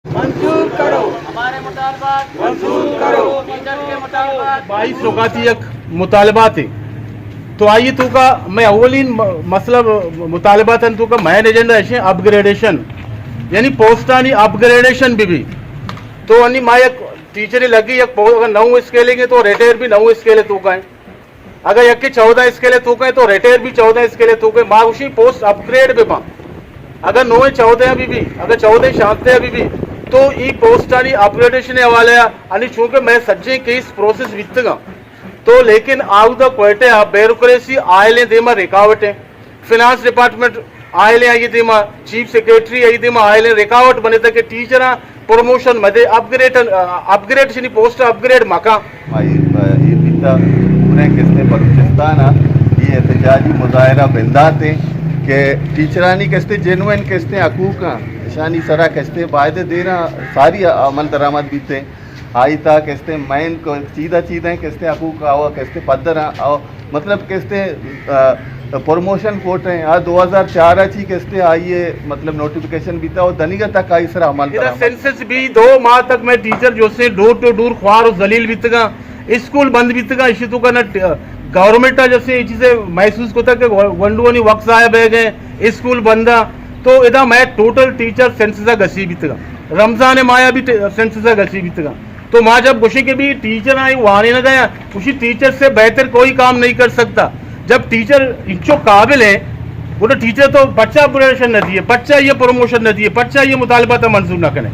منظور کرو۔ ہمارے مطالبات منظور کرو۔ ٹیچر کے مطالبات۔ بائیس اوقاتی یک مطالبات ہے۔ تو آئیے تو کا میں اولین م-، مسئلہ مطالبات ہیں تو کا مین ایجنڈا ہے اپ گریڈیشن، یعنی پوسٹانی اپ گریڈیشن بھی بھی۔ تو انی ما یک ٹیچر لگی یک پو-، اگر نو اسکیل ہے تو ریٹائر بھی نو اسکیل ہے تو کا ہے۔ اگر یکے چودہ اسکیل ءِ توکا ایں تو ریٹائر بھی چودہ اسکیل ءِ توکا ایں، ما گوشیں پوسٹ اپ گریڈ بہ باں۔ اگر نوئیں چودہ بھی بھی، اگر چودہ شانزدہ بھی بھی، تو ای پوسٹانی اپ گریڈیشن ءِ حوالہ ءَ انی چونکہ مئے سجیں کیس پروسیس بیتگاں، تو لیکن آودا کوئٹہ ءَ بیوروکریسی آئلیں دیما رکاوٹ ایں۔ فنانس ڈپارٹمنٹ آئلیں آئی دیما، چیف سیکرٹری آئی دیما آئلیں رکاوٹ بنتا کہ ٹیچراں پروموشن مدے، اپ گریڈ، اپ گریڈ شنی پوسٹ اپ گریڈ مکاں۔ ما اے، اے بیتا پوریں کستے بلوچستان ءَ اے احتجاجی مظاہرہ بندات ایں کہ ٹیچرانی کستے جنوین کستے حقوق ایں، اشانی سرا کستے باید دیراں ساری عمل درآمد بیتے۔ آئی تا کستے مین کو چیدہ چیدہ ایں کستے حقوق آوا کستے پدر آ، آ، مطلب کستے، آ، پروموشن کوٹیں، آ، دو ہزار چار ءَ چی کستے آئی ءِ مطلب نوٹیفکیشن بیتا اور دنیگا تک آئی سرا عمل ادا درآمد۔ سینسس بھی دو ماہ تک میں ٹیچر جو سے ڈور ٹو ڈور خوار و ذلیل بیتگاں، اسکول بند بیتگاں، اشی تو کا نہ ٹ-، گورنمنٹ ءَ جیسے یہ چیزیں محسوس کوتا کہ ونڈوانی وقت ضائع بہ گئے، اسکول بند آ، تو ادا میں ٹوٹل ٹیچر سینسس ءَ گسی بیتگاں، رمضان ماہ ءَ بھی ٹ-، سینسس ءَ گسی بیتگاں۔ تو ما جب گوشیں کہ بھی ٹیچر آئیں وانینگا یا، گوشی ٹیچر سے بہتر کوئی کام نہیں کر سکتا۔ جب ٹیچر انچو قابل ہے، گڑا ٹیچر تو پرچا پروموشن نہ دیے، پرچا یہ پروموشن نہ دیے، پرچا یہ مطالبہ تو منظور نہ کریں۔